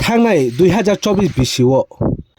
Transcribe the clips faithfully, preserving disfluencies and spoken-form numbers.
Thangnai dui hazar chobbish bisio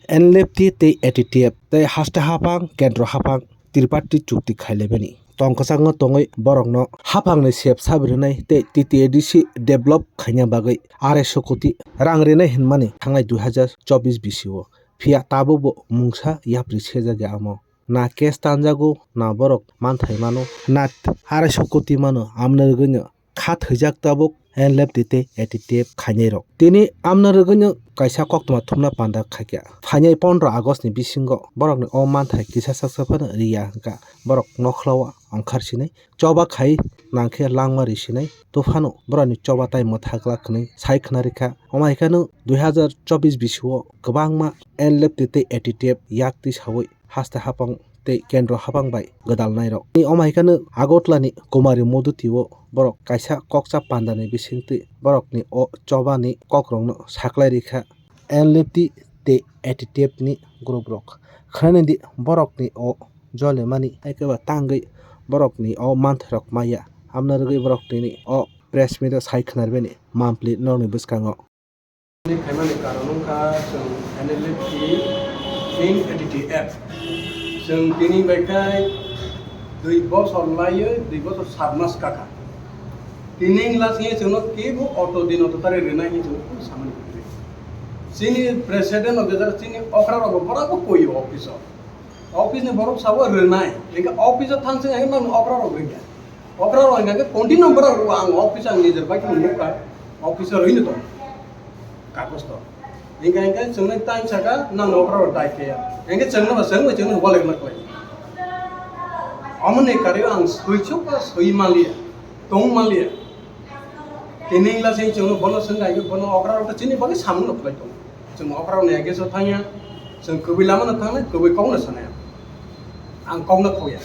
N L F T tei A T T F tei haste haphang kendro haphang tripartite chukti khailaimani tong kwchangno tongwi borokno haphangni sep sabi rwnai tei T T A D C develop khaina bagwi arai so koti rang rinai hinmani thangnai dui hazar chobbish bisio. Phiya tabukbo mungsa yapri sejagya amo. Na case tanjago, na borok manthai mano, na arai so koti mano, amoni rwgwino kha thwijak tabuk N L F T tei A T T F khainai rok. Tini amoni rwgwino kaisa koktwma thumna panda khaikha. Phainai pondro August ni bisingo borokni o manthai kisa saksa phano riya hwnkha borok nokhlao ongkhar sinai. Choba khai nangkhe langma ri sinai. Tophano borokni choba tai mwthakla kwnwi sai khna rikha. Omo hai kheno dui hazar chobbish bisio kwbangma N L F T tei A T T F yak twi sawi haste haphang tei kendro haphang bai gwdalnairok. Tei omo hai kheno Agartala ni Kumari Modutio borok kaisa kokcha pandani bisingtwi borokni o chobani kokrokno saklai rikha N L F T tei A T T F ni group rok. Khwnani di borokni o jolemani hai khe ba tangwi borokni o manthairok maya. Amoni rwgwi borok tini o press meet o sai khna rwbani mampli norokni bwskango. Ni khaimani karon wngkha chwng N L F T in A T T F. Chwng tini bai khai dui bosor laiwi dui bosor sat mas kaka. Tini wngla sini chwngno kebo auto din auto tari rwnai hinwi chwng kunu samani kwrwi. Chini president of the chini okra rok borok bo koi office o. Office ni borok sabo rwnai. Hingke office o thang sing ang nang okra rok rwngya. Okra rok hingke continue borok rw ang office ang nijer bai kheno nukha. Office o rwino tong. Kagos to. Hingke hingke chwngno time saka nang okra rok dai khe ya. Hingke chwngno ba chwng bai chwngno walek na klai. Amoni kari ang soi chuk ba soi maliya. Tong maliya. Tini wngla se chwngno bono swngkha hingke bono okra rok to chini bagwi samung no khlai tongo. Chwng okra rokni against o thangya, chwng kwbwi lama no thangnai, kwbwi kok no sanai. Ang kok no khoya.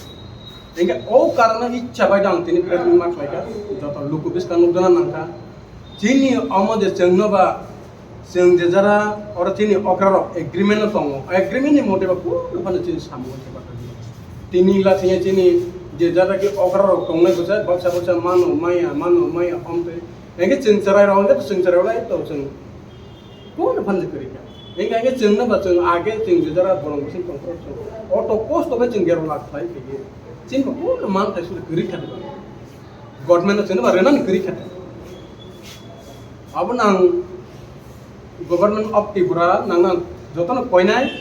Hingke o karon no icha bai dang tini press meet ma khlaikha, joto luku bwskang nukjana nangkha. Chini omo je chwngno ba chwng je jara oro chini okra rok agreement no tongo, agreement ni mote ba kunu phano chini samung o thepa tongya. Tini wngla se chini je jara ki okra rok tongnai bwsa baksa baksa mano maya mano maya omtwi. Hingke chwng chwrai rok hingke chwng chwrai rok lai to chwng kunu phano kwrwi kha. Hingke hingke chwngno ba chwng age chwng je jara bolong bising tongphuru chwng auto cost to khe chwng dero lakh khlai khe chini bo kunu man thai suri kwrwi kha. Government no chwngno ba rwnani kwrwi kha. Abo nang Government of Tripura nang nang jotono koinai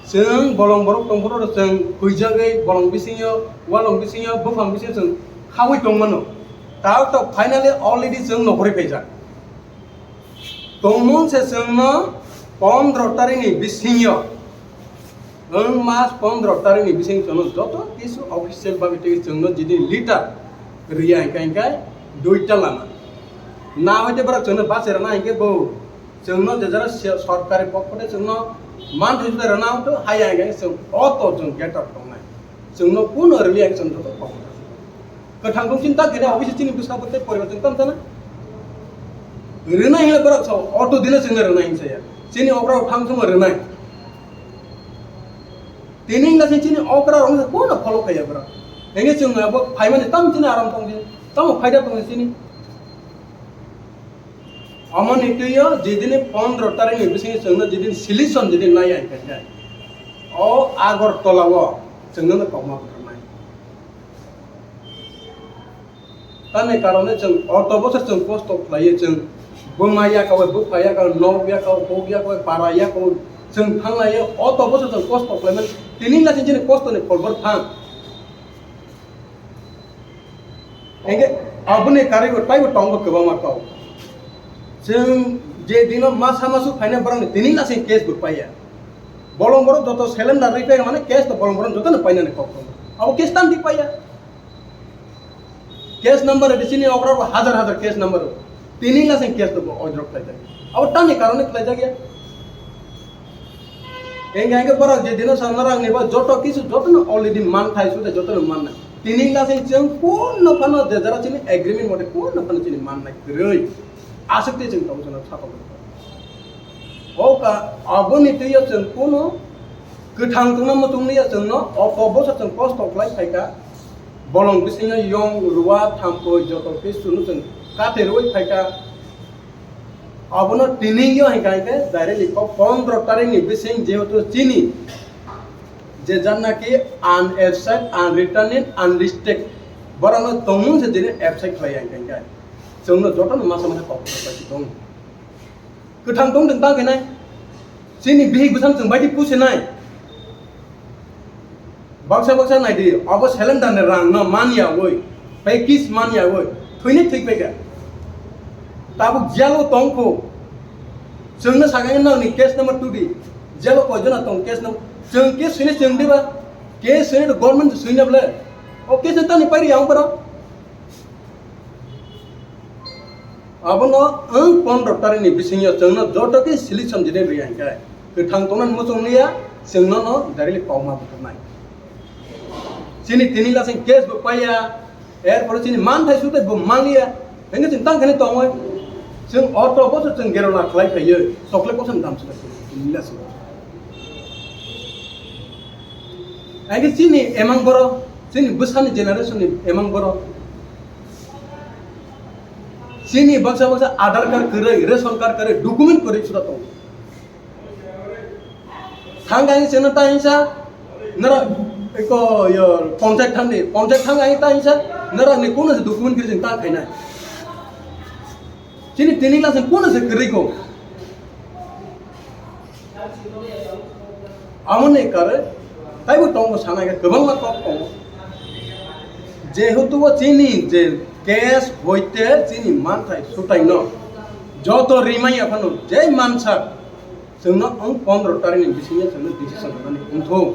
chwng bolong borok tongphuru chwng huijagwi bolong bisingo walong bisingo buphang bisingo chwng khaui tongmano. Tao to finally already chwng nokhorwi paijak. Tongmung se chwngno pondro tarikni bisingyo, wng mas pondro tarikni bising chwngno joto kisu official bagwi tei chwngno jidi letter riya hingka hingkai duita lama. Na hoite borok chwngno bache rwna hingke bo chwngno je jara se-, sorkari pokho tei chwngno man thai juda rwna hwnkhe haya hingka hingke chwng o to chwng get out tongnai. Chwngno kuno rwliya hingke chwng joto kok. Kwthang tong chini ta kene office chini bwskango tei poribar chwng tamo sana. Rwnai hinwi borok sao, auto dino chwngno rwnai hinwi saya. Chini okra rok thang chwngno rwnai. Tini wngkha se chini okra rok wngkha kono follow khaiya borok. Hingke chwng abo phaimani tamo chini aram tong chini, tamo phaida tong chini. Omoni twiyo jedini pondro tarikni bisingo chwngno jedini solution jedini naiya hingkha khe. O Agartala o chwngno kokma bwtharnai. Tamni karone chwng auto bwswk chwng kosto khlaiwi chwng bwma yakao, bupha yakao, nok yakao, kok yakao, para yakao chwng thanglaio, auto bwswk chwng kosto khlaimani tini laising chini kostoni pholbor thang. Hingke aboni karwi bo taibo tongo kwbangma kok. Chwng je dino masa masu phaina borokni tini laising case bo paiya. Bolong borok joto cylinder rwi paiya mane case to bolong borok jotono painani kok tongo. Abo case tamni paiya. Case number edi chini okra bo hajar hajar case number. Tini laising case to bo oidrok khlaijak. Abo tamni karone khlaijak ya. Hingke hingke borok je dino sa norok ni bo joto kisu joto no already man thai su de joto no man na. Tini laising chwng kunno phano je jara chini agreement mote kunno phano chini man nai kwrwi. Aswk tei chwng tongo chwng sakok. O ka, aboni twiyo chwng kuno kwthang tongna muchungli ya chwngno o kok bwsa chwng kosto khlai phaikha. Bolong bisingo yong, ruwa, thampui joto khe chwngno chwng kate rwui phaikha. Abono tini yo hingka hingke direct ni kok pondro tarikh ni bising jehetu chini je jan naki unabsent, unreturning, unrestricted borokno tongmung se jini absent khlai ya hingka hingke chwngno jotono masa masa kok pai tong. Kwthang tong tong tang khenai. Chini bihik bwsang chwng baidi pusinai. Baksa baksa naidi, abo cylinder ni rang no man ya oi, package man ya oi, thwini thwi phaikha. Tabuk jail o tong kho. Chwngno sakha nang ni case number two di. Jail o koi jona tong case number. Chwng case swini chwng diba. Case swini to government swina ble. O case tani pairi yang para. Abono ang pondro tarikh ni bisingyo chwngno joto khe solution jini rwya hwnkhe kwthang tongnani muchung liya, chwngno no directly kokma buthuknai. Chini tini lasing case bo paiya, erpore chini manthai suthai bo manliya, hwnkhe chwng tang khani tongoi. Chwng auto bo chwng gero la khlai phaiyo, chocolate kosom dam suda tini lasing. Hwnkhe chini emang borok, chini bwsani generation ni emang borok. Chini baksa baksa Aadhaar card kwrwi, ration card kwrwi, document kwrwi suda tongo. Thang ang chwngno ta hinsa, nara eko yo ponchayat thangni, ponchayat thang ang ta hinsa, nara ni kono se document kwrwi chwng ta khainai. Chini tini lasing kono se kwrwi ko. Amoni kare taibo tongo sana khe kwbangma kok tongo. Jehetu o chini je case hoite chini manthai sutai no joto rimai aphano je mansa chwngno ang pondro tarikh ni bisingo chwngno decision rwnani wngthok.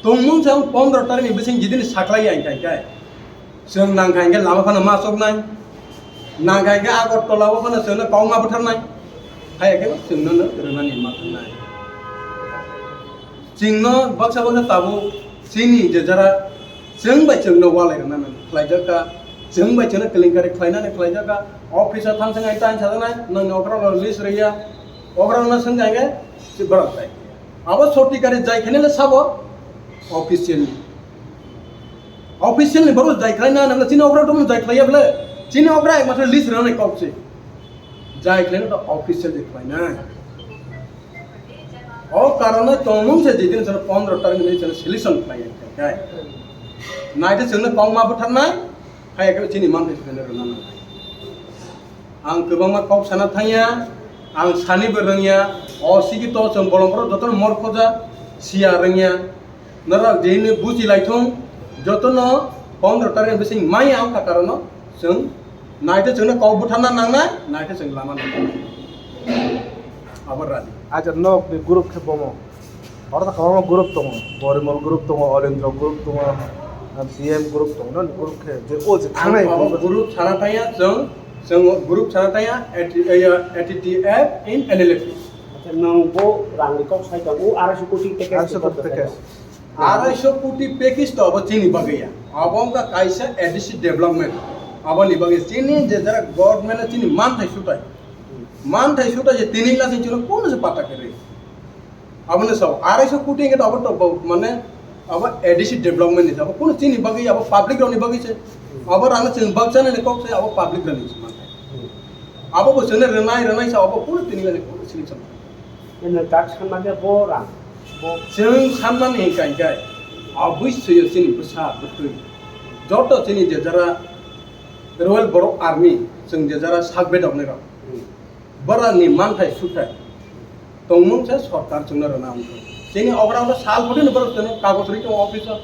Tongmung se ang pondro tarikh ni bising jidini saklai ya hwnkhe. Chwng nangkha hwnkhe lama phano ma choknai, nangkha hwnkhe Agartala o phano chwngno kokma butharnai, haiya khe chwngno no rwnani ma thangnai. Chwngno baksa baksa tabuk chini je jara chwng bai chwngno walai rwnani khlaijak kha, chwng bai chwngno kelenkari khlainani khlaijak kha, office o thang thang ai ta sajaknai, nangni okra rok list rwya, okra rokno swngkha hwnkhe se borok tai. Abo sorti kari jai khainai le sabo officially. Official ni borok jai khlai na nang chini okra tongmani jai khlai ya bwle. Chini okra ekmatro list rwnai kok se. Jai khlai na to official jai khlai na. O karon no tongmung se jidin chwng pondro tarikh ni chwng selection khlai ya khlai. Nai de chwng no kok ma butharnai. Hai ekhe chini manthai se rwna nang. Ang kwbangma kok sana thangya, ang sanibo rwngya, o sikito chwng bolong borok jotono morkhoja, siya rwngya. Norok jehini buchi laithung, jotono pondro tarikh ni bising maya wngkha karono chwng naithe chwngno kok butharna nangnai, naithe chwng lama nangnai. Abo rani. Acha nok ni group khe bomo. Oro ta kwbangma group tongo, Porimol group tongo, Olendro group tongo, B M group tongo, noni group khe je o je thangnai Ang abo group. Group sana thangya chwng, chwng group sana thangya A T, eh, A T T F in N L F. Acha, nwng bo rangni kok sai tongo, o arai so koti package. Arai so koti package. Arai so koti package to abo chini bagwi ya. Abo wngkha kaisa A D C development. Aboni bagwi chini je jara government chini manthai sutai. Manthai sutai je tini lasing chwngno kono se pata kwrwi. Abono sao, arai so koti hwnkhe to abo to bo, mane, abo A D C development ni, abo kunu chini bagwi, abo public rokni bagwi se. Abo rang chwng baksa nani kok se, abo public rokni se manthai. Abo bo chwngno rwnai, rwnai sao, abo kunu tini gani kunu sini chwng. Eno tak sanma khe bo rang, bo chwng sanmani hwnkha hwnkhe, aboi swiyo chini bwsa bwtwi. Joto chini je jara Royal Borok Army, chwng je jara sak bedok nai rok. Borokni manthai suthai tongmung se sorkar chwngno rwna wngkha. Chini okra okra sal photo ni borok chwngno kagoj rwi tongo office o.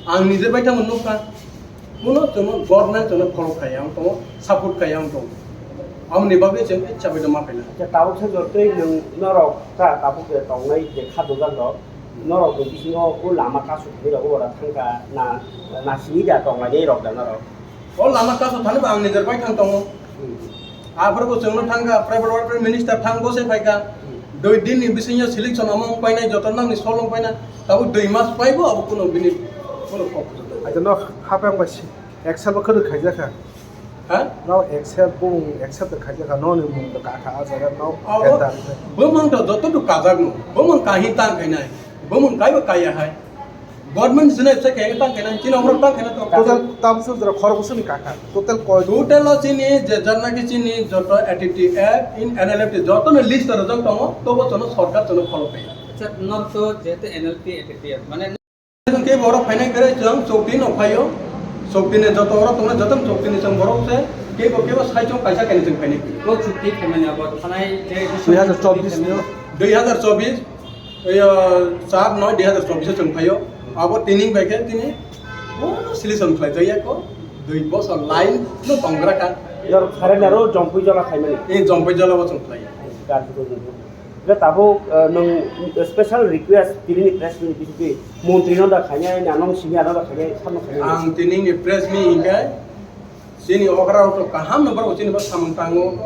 Ang nije bai tamo nukha. Kuno chwngno government chwngno follow khai ang tongo, support khai ang tongo. Aboni bagwi chwng icha bai ma phaina. Acha, tabuk se jotoi nwng norok ta tabuk je tongnai je kha dojak rok, norok ni bisingo o lama kasu thani rok ora thangkha na, na simi da tongnai rok da norok. O lama kaso thani ba ang nijer bai thang tongo. Hmm. Aphuru bo chwngno thangkha, private welfare minister thang bo se phaikha. Hmm. Dui din ni bisingo selection omo wng painai, joto nang ni sol wng painai. Tabuk dui mas pai bo abo kuno bini kuno kok. Acha no hapeng bai si, Excel bo khwrwk khaijak kha. Ha? No Excel bo Excel to khaijak kha, no ni mung to kakha a jaga no. Abo enter. Bo mang to joto to kajak no. Bo mang kahi tang khainai. Bo mang kaiba kaya hai. Government sini se kaya tang kena, chini omrok tang kena to. Total tabuk sujra khorok bosoni kaka. Total koi? Total o chini je jarna ki chini joto A T T F in N L F T joto no list rojak tongo, tobo chono sorkar chono follow kaya. Acha, nor to jehetu N L P A T T F, mane Ke borok phainai kere chwng chokti no phaio. Chokti ni joto borok tongnai joto chokti ni chwng borok se kebo kebo sai chwng kaisa kaini chwng phainai. Ko chukti khaimani abo thanai je Dui hazar chobbish ni. Dui hazar chobbish, eh, char noi dui hazar chobbish o chwng phaio. Abo tini bai khe tini bono solution khlai jaya ko dui bosor line no tongra ka. Yor surrender o Jompui Jola khaimani. Eh, Jompui Jola bo chwng khlai. Gar ko. Je tabuk, eh, nwng special request tini ni press meet bisingtwi montri no da khainai, na nong simi ano da khainai, samno khainai. Ang tini ni press meet hinkhe chini okra rok to kaham no borok chini bo samung tango,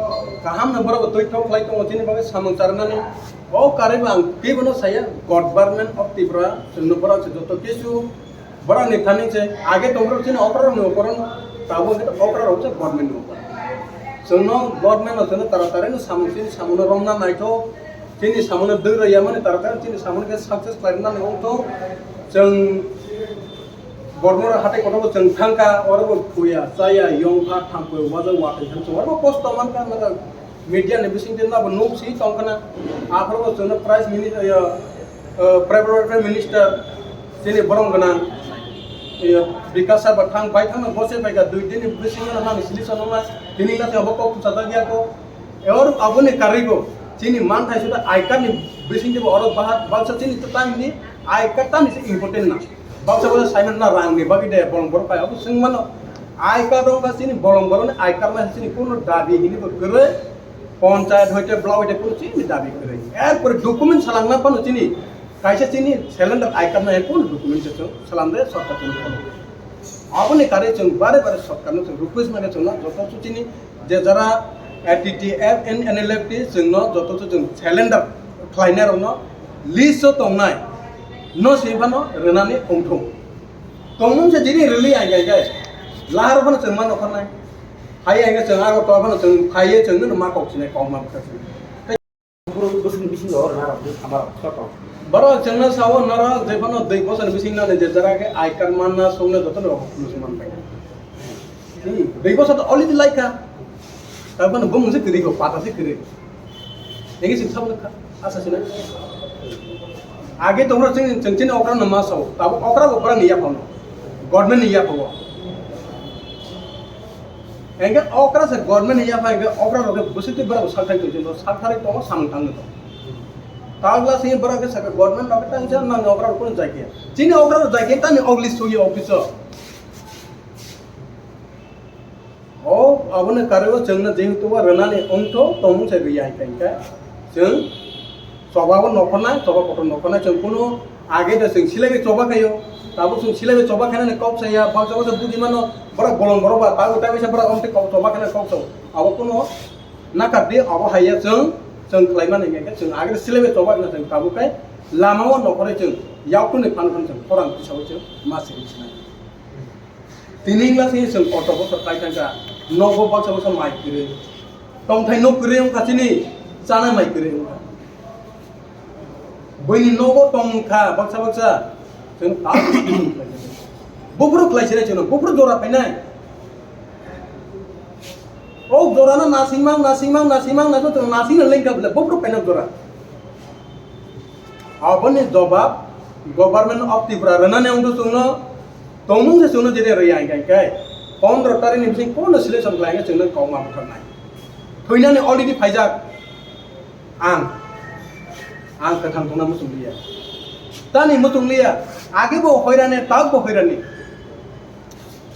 kaham no borok twi thok khlai tongo chini bagwi samung charnani. O karwi bo ang twibo no saya, Government of Tripura chwngno borok se joto kisu Borok ni thani se age tongro chini okra rok ni okra no tabuk hwnkhe okra rok se government ni okra. Chwngno government no chwngno tara tara no samung chini samung no romna naithok chini samung no dwgra yamani tara tara chini samung no khe success khlai rwna nangwk thok. Chwng borok no hatai kotor bo chwng thangkha oro bo thuya chaya yongkha thangkhe waja watwi thang chwng oro bo kosto mankha. Media ni bising twi nabo nuk si tong khna. Aphuru bo chwngno Prime Minister, ya, eh, Prime Minister chini borom gwnang, ya, Bikash Sarma thang bai thangno bose bai ka dui din ni bising no nang solution no ma tini na se abo kok kusa ta dia ko. Eor aboni karwi bo chini man thai suda I card ni bising twi bo oro bahat baksa chini ta ni I card ta ni se important na. Baksa baksa sai man na rang ni bagwi de bolong borok pai abo swng mano. I card rok ba chini bolong borok ni I card ma chini kuno dabi hini bo kwrwi. Ponchayat hoite block hoite kuno chini dabi kwrwi. Er pore document salangna phano chini kaisa chini cylinder I card na he kuno document se chwng salam de sorkar kuno kuno. Aboni karwi chwng bare bare sorkar no chwng request mane chwng na joto su chini je jara A T T F and N L F T chwng no joto su chwng cylinder khlainai rok no list o tongnai no sini phano rwnani ongthung. Tongmung se jini rwli ai gai gai. Lahar phano chwng ma nokharnai. Hai ai chwng aro to phano chwng phaiye chwng no ma kok sinai kok ma bwkha chwng. Bwswk ni bisingo oro narok ni sama rok soto. Borok chwngno sao norok je phano dui bosor ni bising nani je jora khe I card manna songno joto no rok phunuk man pai. Hmm, dui bosor to already laikha. Tabuk no bumung se kwrwi kho, pata se kwrwi. Ege sing sabuk kha, asa sina. Age tongra chwng chwng chini okra no ma sao, tabuk okra bo okra ni yapha no. Government ni yapha bo. Ege okra se government ni yapha ege okra rok bwswk twi borok sak thai tong, sak thai tongo samung tang to. Tagla se borok ke saka government rok tang sa nang okra rok kun jai khe. Chini okra rok jai khe tani ogli sugi office o. O, aboni karwi o chwngno jehetu o rwnani wngtho, tongmung se rwya hai khe chwng choba o nokho nai, choba kotor nokho nai, chwng kunu age de chwng silai bai choba khaio, tabuk chwng silai bai choba khainani kok saya, baksa baksa budi mano, borok bolong borok ba, tabuk tai waisa borok omtwi kok choba khainani kok sao, abo kunu nakar di, abo hai ya chwng, chwng khlai mani hwnkhe chwng age de silai bai choba khna chwng tabuk khe lama o nokho nai chwng yaktuni phan phan chwng khorang tisao chwng ma siri sinai. Tini wngla se chwng kotor bosor kai thangkha, nogo baksa baksa mai kwrwi. Tongthai nok kwrwi wngkha chini, chanai mai kwrwi wngkha. Buini nogo tongkha baksa baksa, chwng ta buphuru khlai sinai chwngno, buphuru jora phainai. O jorano nasingmang, nasingmang, nasingmang, nasingmang, nasingno lengkha bwle, buphuru phainai jora. Aboni jobab Government of Tripura rwnani wngkha chwngno, tongmung se chwngno jede rwya hwnkha hwnkhe pondro tarikni bising kono selection khlai hwnkhe chwngno kokma bwtharnai. Thwinani already phaijak ang, ang kwthang thangna muchung liya. Tani muchung liya, age bo hoirani, tak bo hoirani.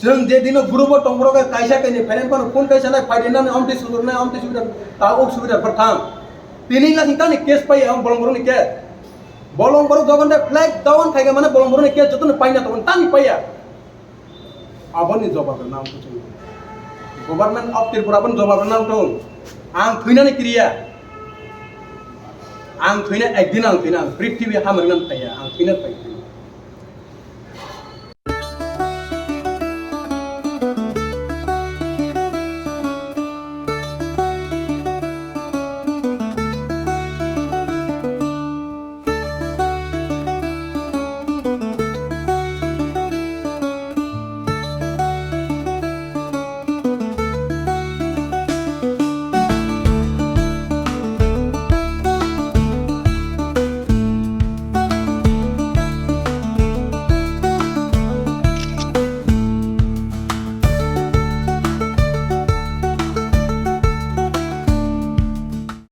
Chwng je dino group o tong borok kaisa kaini finance phano phone kaisa nai phaidi nani omtwi sujur nai omtwi subida ta ok subida phatham. Tini wngkha sing tani case pai ang bolong borok ni case. Bolong borok jogon de flag down khai mane bolong borok ni case joto ni paina tong tani paiya. Aboni jobab rwna ang kuchung. Government of Tripura aboni jobab rwna ang tong. Ang thwinani kiriya. Ang thwina ekdin ang thwina ang prithibi hamrwna phaiya ang thwina phai.